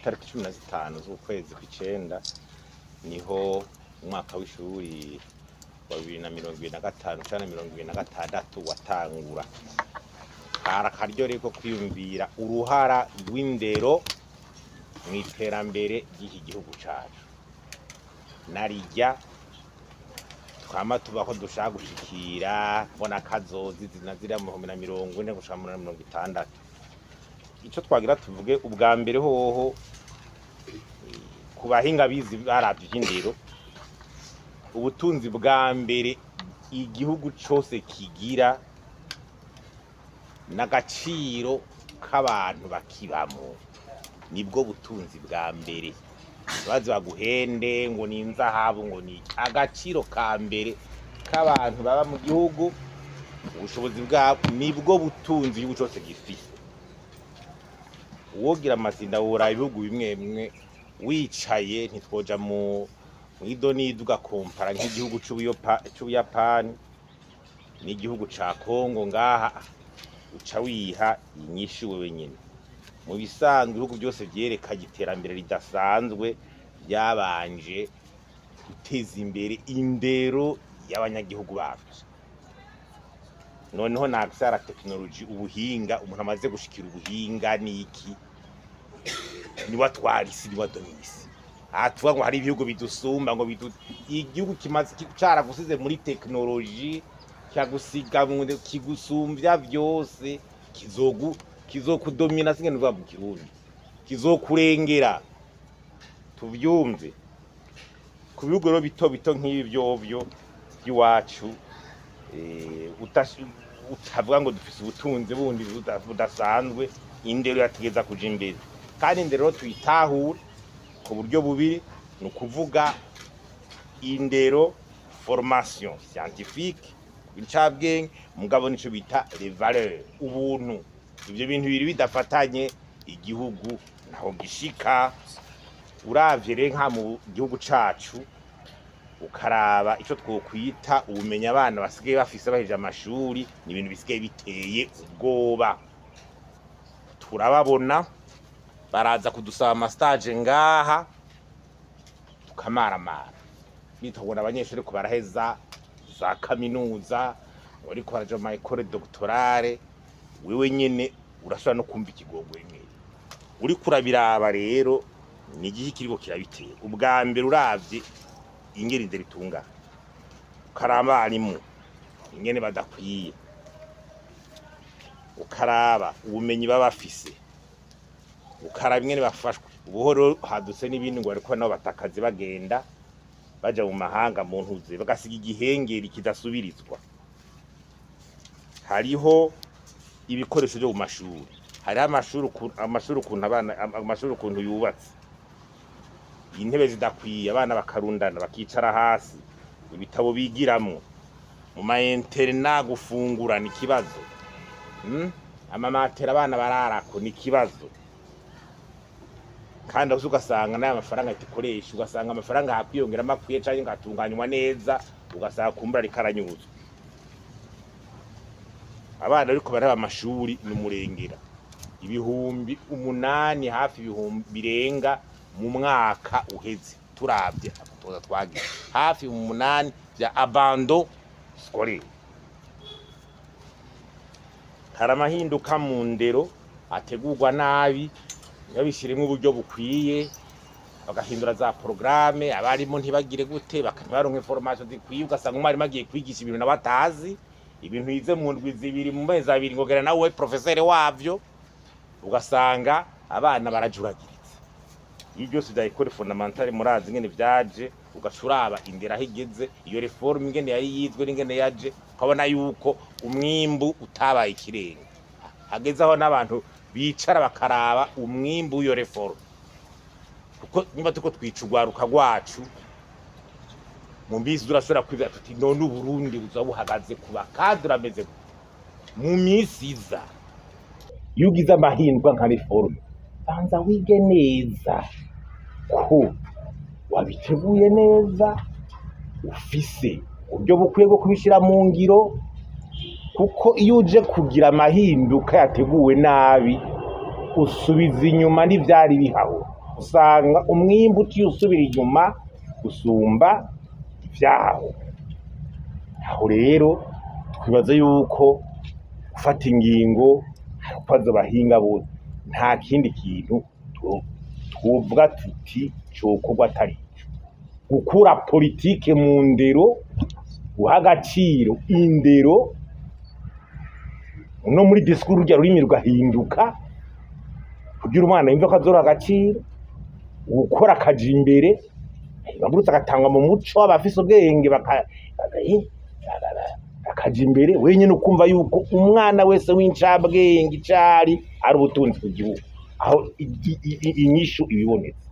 Itariki 15 z'ukwezi kw'icenda niho umwaka w'ishuri wa 2025 canke 2026 watangura. Kari akaryo rero ko kwiyumvira uruhara rw'indero mw'iterambere ry'iki gihugu cacu. Narirya twama tuba ko dushaka gushikira mbona kazozi zina ziriya mu 2040 gushika mu 2060. Ico twagira tuvuge ubwa mbere hoho, ku bahinga bize baravye ivy'indero, ubutunzi bwa mbere igihugu cose kigira n'agaciro k'abantu bakibamwo, nibwo butunzi bwa mbere. Baze baguhende ngo ni inzahabu, ngo ni agaciro ka mbere k'abantu baba mu gihugu, ubushobozi bwabo nibwo butunzi igihugu cose gifise. Uwogira amazinda woraba ibihugu bimwe bimwe wicaye, ntitwoja mu mw'idonido, ugakompara nk'igihugu c'Ubuyapani n'igihugu ca Kongo ngaha, uca wiha inyishu wewe nyene. Mu bisanzwe ibihugu byose vyerekanye iterambere ridasanzwe byabanje guteza imbere indero y'abanyagihugu bavyo. Noneho na accès à la technologie, ubuhinga, umuntu amaze gushikira ubuhinga niki, niwe atwara isi, niwe adomina isi. Aha tuvuga ngo hari ibihugu bidusumba, ngo bidu igihugu kimaze caragusize muri technologie, kikagusiga kigusumvya vyose, kizogu kizokudomina, singe nuvuga mu Kirundi, kizokurengera. Tuvyumve ku bihugu rero bito bito nk'ibi vyovyo by'iwacu, utavuga ngo dufise ubutunzi bundi budasanzwe, indero yategeza kuja imbere. Kandi indero rero tuyitahure ku buryo bubiri, ni ukuvuga indero formation scientifique, incabwenge, mugabo nico bita les valeurs, ubuntu. Ivyo bintu bibiri bidafatanye, igihugu ntaho gishika. Uravye rero nka mu gihugu cacu, ukaraba ico twokwita ubumenyi abana basigaye bafise bahejeje amashuri, ni ibintu bisigaye biteye ubwoba. Turababona baraza kudusaba ama stage ngaha, tukamaramara, bitobona abanyeshuri ko baraheza za kaminuza, bariko baraja mu ma école doctorale. Wewe nyene urashobora no kumva ikigongwe nyene uriko urabiraba. Rero ni igihe kiriko kirabitera. Ubwa mbere, uravye ingene indero itungana, ukaraba abarimu ingene badakwiye, ukaraba ubumenyi baba bafise, ukaraba ingene bafashwe ubuhoro, hadutse n'ibindi ngo bariko nabo batakazi bagenda baja mu mahanga mu ntuze, bagasiga igihengeri kidasubirizwa. Hariho ibikoresho vyo mu mashuri, hariho amashuri ukuntu abana, amashuri ukuntu yubatse, intebe zidakwiye, abana bakarundana bakicara hasi, ibitabo bigiramwo, mu ma internat gufungura ni ikibazo, Amamatera abana bararako ni ikibazo. Kandi aho ugasanga n'aya mafaranga ikoresha, ugasanga amafaranga hakwiyongeramo akwiye canke ngo atunganywa neza, ugasanga kumbura ariko aranyuzwa. Abana ariko baraba amashuri ni umurengera, 8000, hafi ibihumbi birenga mu mwaka uheze, turavye amatoza twagize, hafi 8,000 vya abandon scolaire. Hari amahinduka mu ndero ategurwa nabi, ntibabishiremwo uburyo bukwiye, bagahindura za porogaramu, abarimu ntibagire gute, ntibaronke formation zikwiye, ugasanga umwarimu agiye kwigisha ibintu nawe atazi, ibintu yize mu ndwi 2, mu mezi 2, ngogera nawe professeur wavyo, ugasanga abana barajuragiritse. Iyo byose bya école fondamentale, murazi ingene vyaje, ugaca uraba indero aho igeze, iyo réforme ingene yari yizwe n'ingene yaje, ukabona yuko umwimbu utabaye ikirenga. Hageze aho n'abantu bicara bakaraba umwimbu w'iyo réforme, kuko niba turiko twica urwaruka rwacu mu mbisi, turashobora kwibaza tuti: none Uburundi buza buhagaze ku ba cadres ameze gute mu minsi iza? Iyo ugize amahindwa nka réforme, banza wige neza ko wabiteguye neza, ufise uburyo bukwiye bwo kubishyira mu ngiro, kuko iyo uje kugira amahinduka yateguwe nabi, usubiza inyuma n'ivyari bihawe. Usanga umwimbu uciye usubira inyuma gusumba ivyaho. Aho rero twibaza yuko gufata ingingo hari abahinga bose, nta kindi kintu twovuga tuti cokorwa atari ico: gukura politike mu ndero, guha agaciro indero, no muri discours rurya rurimi rugahinduka kugira umwana yumve ko azora agaciro, gukora akaja imbere, bagurutse agatangwa mu muco, abafise ubwenge bakaja imbere wenyine, ukumva yuko umwana wese w'incabwenge icari ari ubutunzi ku gihugu. Aho inyishu ibibonetse.